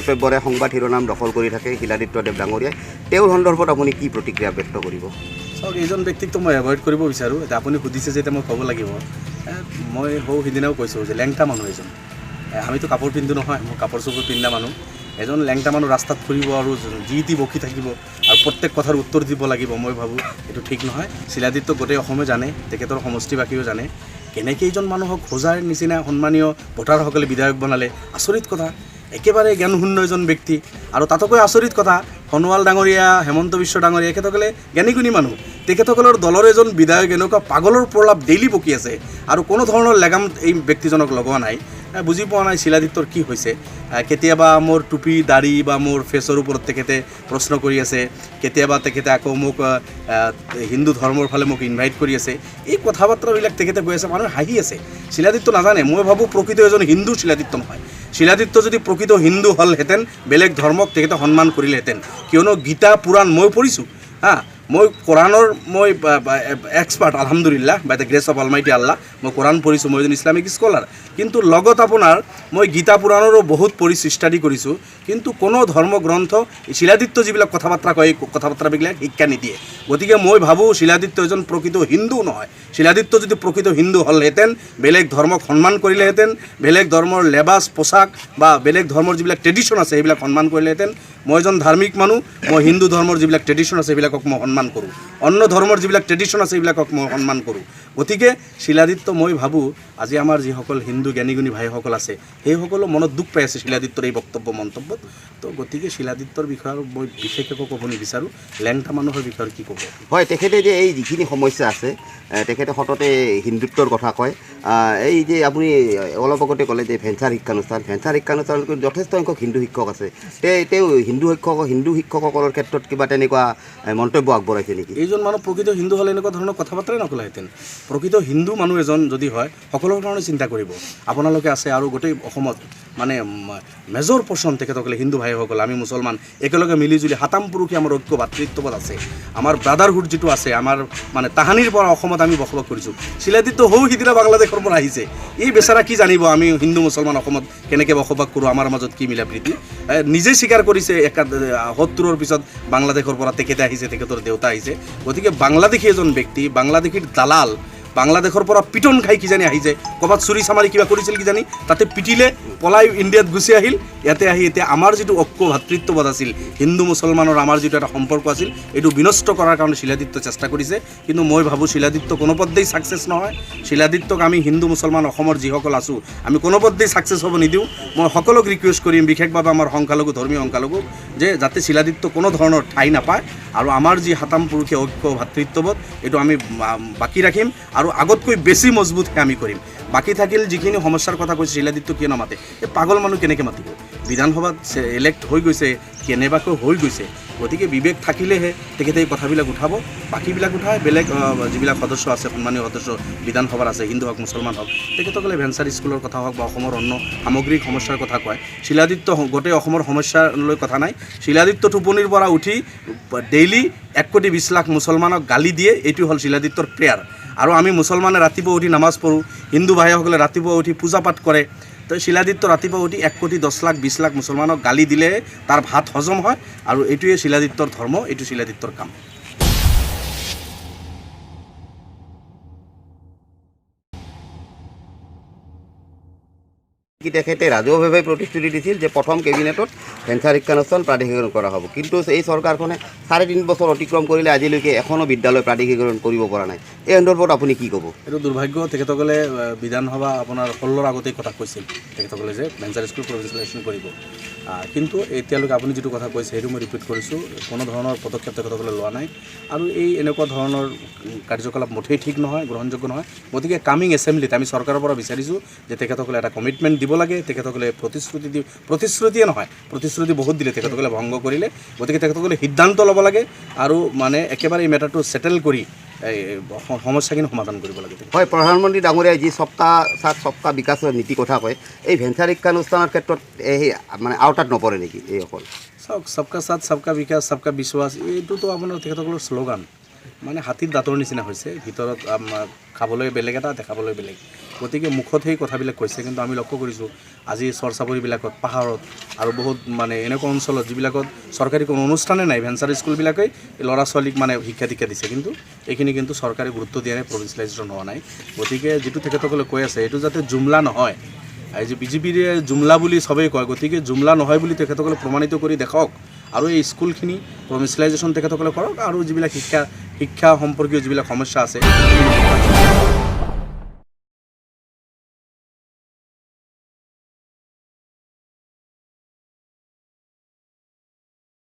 মন্তব্যৰে সংবাদ শিৰোনাম দখল কৰি থাকে শিলাদিত্য দেৱ ডাঙৰীয়াই, তেওঁৰ সন্দৰ্ভত আপুনি কি প্ৰতিক্ৰিয়া ব্যক্ত কৰিব? চাওক, এইজন ব্যক্তিকতো মই এভইড কৰিব বিচাৰোঁ। এতিয়া আপুনি সুধিছে যে এতিয়া মই ক'ব লাগিব। মই সৌ সিদিনাও কৈছোঁ যে লেংটা মানুহ এজন, আমিতো কাপোৰ পিন্ধো নহয়, মই কাপোৰ চাপোৰ পিন্ধা মানুহ। এজন লেংটা মানুহ ৰাস্তাত ফুৰিব আৰু যি টি বকি থাকিব আৰু প্ৰত্যেক কথাৰ উত্তৰ দিব লাগিব, মই ভাবোঁ এইটো ঠিক নহয়। শিলাদিত্য গোটেই অসমে জানে, তেখেতৰ সমষ্টিবাসীও জানে। কেনেকৈ এইজন মানুহক খোজাৰ নিচিনা সন্মানীয় ভোটাৰসকলে বিধায়ক বনালে, আচৰিত কথা। একেবাৰে জ্ঞানশূন্য এজন ব্যক্তি। আৰু তাতোকৈ আচৰিত কথা, সোণোৱাল ডাঙৰীয়া, হেমন্ত বিশ্ব ডাঙৰীয়া, তেখেতসকলে জ্ঞানী গুণী মানুহ। তেখেতসকলৰ দলৰ এজন বিধায়ক এনেকুৱা পাগলৰ প্ৰলাপ ডেইলি বকি আছে আৰু কোনো ধৰণৰ লেগাম এই ব্যক্তিজনক লগোৱা নাই। বুজি পোৱা নাই শিলাদিত্যৰ কি হৈছে। কেতিয়াবা মোৰ টুপি, দাড়ি বা মোৰ ফেচৰ ওপৰত তেখেতে প্ৰশ্ন কৰি আছে, কেতিয়াবা তেখেতে আকৌ মোক হিন্দু ধৰ্মৰ ফালে মোক ইনভাইট কৰি আছে। এই কথা বাৰ্তাবিলাক তেখেতে কৈ আছে, মানুহে হাঁহি আছে। শিলাদিত্য নাজানে, মই ভাবোঁ প্ৰকৃত এজন হিন্দু শিলাদিত্য নহয়। শিলাদিত্য যদি প্ৰকৃত হিন্দু হ'লহেঁতেন, বেলেগ ধৰ্মক তেখেতে সন্মান কৰিলেহেঁতেন। কিয়নো গীতা পুৰাণ মই পঢ়িছোঁ, হা, মই কোৰাণৰ মই এক্সপাৰ্ট, আলহামদুলিল্লাহ, by the grace of almighty Allah, মই কোৰাণ পঢ়িছোঁ, মই এজন ইছলামিক স্কলাৰ। কিন্তু লগত আপোনাৰ মই গীতা পুৰাণৰো বহুত পঢ়িছোঁ, ষ্টাডি কৰিছোঁ। কিন্তু কোনো ধৰ্মগ্ৰন্থ শিলাদিত্য যিবিলাক কথা বাৰ্তা কয়, এই কথা বাৰ্তাবিলাক শিক্ষা নিদিয়ে। গতিকে মই ভাবোঁ শিলাদিত্য এজন প্ৰকৃত হিন্দু নহয়। শিলাদিত্য যদি প্ৰকৃত হিন্দু হ'লহেঁতেন, বেলেগ ধৰ্মক সন্মান কৰিলেহেঁতেন, বেলেগ ধৰ্মৰ লেবাছ পোছাক বা বেলেগ ধৰ্মৰ যিবিলাক ট্ৰেডিশ্যন আছে সেইবিলাক সন্মান কৰিলেহেঁতেন। মই এজন ধাৰ্মিক মানুহ, মই হিন্দু ধৰ্মৰ যিবিলাক ট্ৰেডিশ্যন আছে সেইবিলাকক মই সন্মান কৰোঁ, অন্য ধৰ্মৰ যিবিলাক ট্ৰেডিশ্যন আছে সেইবিলাকক মই সন্মান কৰোঁ। গতিকে শিলাদিত্য মই ভাবোঁ আজি আমাৰ যিসকল হিন্দু জ্ঞানী গুণী ভাইসকল আছে সেইসকলো মনত দুখ পাই আছে শিলাদিত্যৰ এই বক্তব্য মন্তব্যত। তো গতিকে শিলাদিত্যৰ বিষয়ে আৰু মই বিশেষ একো ক'ব নিবিচাৰোঁ। লেংটা মানুহৰ বিষয়ে কি ক'ব? হয়, তেখেতে যে এই যিখিনি সমস্যা আছে, তেখেতে সততে হিন্দুত্বৰ কথা কয়। এই যে আপুনি অলপ আগতে ক'লে যে ভেঞ্চাৰ শিক্ষানুষ্ঠান, ভেঞ্চাৰ শিক্ষানুষ্ঠানত যথেষ্ট সংখ্যক হিন্দু শিক্ষক আছে। তেওঁ হিন্দু শিক্ষকসকলৰ ক্ষেত্ৰত কিবা তেনেকুৱা মন্তব্য আগবঢ়াইছে নেকি? এইজন মানুহ প্ৰকৃত হিন্দু হ'লে এনেকুৱা ধৰণৰ কথা বাৰ্তাই নক'লেহেঁতেন। প্ৰকৃত হিন্দু মানুহ এজন যদি হয়, সকলোৰ কাৰণে চিন্তা কৰিব। আপোনালোকে আছে আৰু গোটেই অসমত মানে মেজৰ পৰ্চন তেখেতসকলে হিন্দু ভাইসকল, আমি মুছলমান একেলগে মিলিজুলি সাতাম পুৰুষে আমাৰ ঐক্য ভাতৃত্ববোধ আছে, আমাৰ ব্ৰাদাৰহুড যিটো আছে, আমাৰ মানে তাহানিৰ পৰা অসমত আমি বসবাস কৰিছোঁ। শিলাদিত্য সৌ সিদিনা বাংলাদেশৰ পৰা আহিছে, এই বেচেৰা কি জানিব আমি হিন্দু মুছলমান অসমত কেনেকৈ বসবাস কৰোঁ, আমাৰ মাজত কি মিলা প্ৰীতি। নিজে স্বীকাৰ কৰিছে ৭১ৰ পিছত বাংলাদেশৰ পৰা তেখেতে আহিছে, তেখেতৰ দেউতা আহিছে। গতিকে বাংলাদেশী এজন ব্যক্তি, বাংলাদেশীৰ দালাল, বাংলাদেশৰ পৰা পিটন খাই কিজানি আহিছে, ক'ৰবাত চুৰি চামাৰি কিবা কৰিছিল কিজানি, তাতে পিটিলে, পলাই ইণ্ডিয়াত গুচি আহিল। ইয়াতে আহি এতিয়া আমাৰ যিটো ঐক্য ভাতৃত্ববোধ আছিল, হিন্দু মুছলমানৰ আমাৰ যিটো এটা সম্পৰ্ক আছিল, এইটো বিনষ্ট কৰাৰ কাৰণে শিলাদিত্য চেষ্টা কৰিছে। কিন্তু মই ভাবোঁ শিলাদিত্য কোনোপধ্যেই ছাকচেছ নহয়। শিলাদিত্যক আমি হিন্দু মুছলমান অসমৰ যিসকল আছোঁ আমি কোনোপধ্যেই ছাকচেছ হ'ব নিদিওঁ। মই সকলোক ৰিকুৱেষ্ট কৰিম, বিশেষভাৱে আমাৰ সংখ্যালঘু, ধৰ্মীয় সংখ্যালঘু, যে যাতে শিলাদিত্য কোনো ধৰণৰ ঠাই নাপায় আৰু আমাৰ যি সাতাম পুৰুষীয়া ঐক্য ভাতৃত্ববোধ এইটো আমি বাকী ৰাখিম আৰু আগতকৈ বেছি মজবুতকৈ আমি কৰিম। বাকী থাকিল যিখিনি সমস্যাৰ কথা কৈছে, শিলাদিত্য কিয় নামাতে, এই পাগল মানুহ কেনেকৈ মাতিব? বিধানসভাত ইলেক্ট হৈ গৈছে, কেনেবাকৈ হৈ গৈছে। গতিকে বিবেক থাকিলেহে তেখেতে এই কথাবিলাক উঠাব। বাকীবিলাক উঠাই বেলেগ যিবিলাক সদস্য আছে, সন্মানীয় সদস্য বিধানসভাৰ আছে, হিন্দু হওক মুছলমান হওক, তেখেতসকলে ভেঞ্চাৰ স্কুলৰ কথা হওক বা অসমৰ অন্য সামগ্ৰিক সমস্যাৰ কথা কয়। শিলাদিত্য গোটেই অসমৰ সমস্যালৈ কথা নাই। শিলাদিত্য টোপনিৰ পৰা উঠি ডেইলি ১ কোটি ২০ লাখ মুছলমানক গালি দিয়ে, এইটো হ'ল শিলাদিত্যৰ প্ৰেয়াৰ। আৰু আমি মুছলমানে ৰাতিপুৱা উঠি নামাজ পঢ়োঁ, হিন্দু ভাইসকলে ৰাতিপুৱা উঠি পূজা পাঠ কৰে। তো শিলাদিত্য ৰাতিপুৱা উঠি ১ কোটি ১০ লাখ ২০ লাখ মুছলমানক গালি দিলে তাৰ ভাত হজম হয় আৰু এইটোৱে শিলাদিত্যৰ ধৰ্ম, এইটো শিলাদিত্যৰ কাম। কি তেখেতে ৰাজহুৱাভাৱে প্ৰতিশ্ৰুতি দিছিল যে প্ৰথম কেবিনেটত ভেঞ্চাৰ শিক্ষানুষ্ঠান প্ৰাদেশিকীকৰণ কৰা হ'ব, কিন্তু এই চৰকাৰখনে ৩.৫ বছৰ অতিক্ৰম কৰিলে, আজিলৈকে এখনো বিদ্যালয় প্ৰাদেশিকীকৰণ কৰিব পৰা নাই। এই সন্দৰ্ভত আপুনি কি ক'ব? এইটো দুৰ্ভাগ্য, তেখেতসকলে বিধানসভা আপোনাৰ ১৬ৰ আগতেই কথা কৈছিল তেখেতসকলে যে ভেঞ্চাৰ স্কুল প্ৰভিন্সিয়েলাইজেশ্যন কৰিব। কিন্তু এতিয়ালৈকে আপুনি যিটো কথা কৈছে সেইটো মই ৰিপিট কৰিছোঁ, কোনো ধৰণৰ পদক্ষেপ তেখেতসকলে লোৱা নাই। আৰু এই এনেকুৱা ধৰণৰ কাৰ্যকলাপ মুঠেই ঠিক নহয়, গ্ৰহণযোগ্য নহয়। গতিকে কামিং এছেম্বলিত আমি চৰকাৰৰ পৰা বিচাৰিছোঁ যে তেখেতসকলে এটা কমিটমেণ্ট দিব লাগে। তেখেতসকলে প্ৰতিশ্ৰুতি দি, প্ৰতিশ্ৰুতিয়ে নহয়, প্ৰতিশ্ৰুতি বহুত দিলে, তেখেতসকলে ভংগ কৰিলে। গতিকে তেখেতসকলে সিদ্ধান্ত ল'ব লাগে আৰু মানে একেবাৰে এই মেটাৰটো ছেটেল কৰি এই সমস্যাখিনি সমাধান কৰিব লাগে। হয়, প্ৰধানমন্ত্ৰী ডাঙৰীয়াই যি সবকা সাথ সবকা বিকাশৰ নীতি কথা কয়, এই ভেঞ্চাৰ শিক্ষানুষ্ঠানৰ ক্ষেত্ৰত এই মানে আওতাত নপৰে নেকি এইসকল? চাওক, সবকা সাথ সবকা বিকাশ সবকা বিশ্বাস, এইটোতো আপোনাৰ তেখেতসকলৰ শ্লোগান, মানে হাতীৰ দাঁতৰ নিচিনা হৈছে। ভিতৰত আমাৰ খাবলৈ বেলেগ এটা, দেখাবলৈ বেলেগ। গতিকে মুখত সেই কথাবিলাক কৈছে, কিন্তু আমি লক্ষ্য কৰিছোঁ আজি চৰ চাপৰিবিলাকত, পাহাৰত আৰু বহুত মানে এনেকুৱা অঞ্চলত যিবিলাকত চৰকাৰী কোনো অনুষ্ঠানেই নাই, ভেঞ্চাৰ স্কুলবিলাকেই ল'ৰা ছোৱালীক মানে শিক্ষা দীক্ষা দিছে। কিন্তু এইখিনি কিন্তু চৰকাৰে গুৰুত্ব দিয়া নাই, প্ৰভিঞ্চিয়েলাইজেশ্যন হোৱা নাই। গতিকে যিটো তেখেতসকলে কৈ আছে, এইটো যাতে জুমলা নহয়। এই যে বিজেপিৰ জুমলা বুলি চবেই কয়, গতিকে জুমলা নহয় বুলি তেখেতসকলে প্ৰমাণিত কৰি দেখক আৰু এই স্কুলখিনি প্ৰভিঞ্চিয়েলাইজেশ্যন তেখেতসকলে কৰক আৰু যিবিলাক শিক্ষা শিক্ষা সম্পৰ্কীয় যিবিলাক সমস্যা আছে।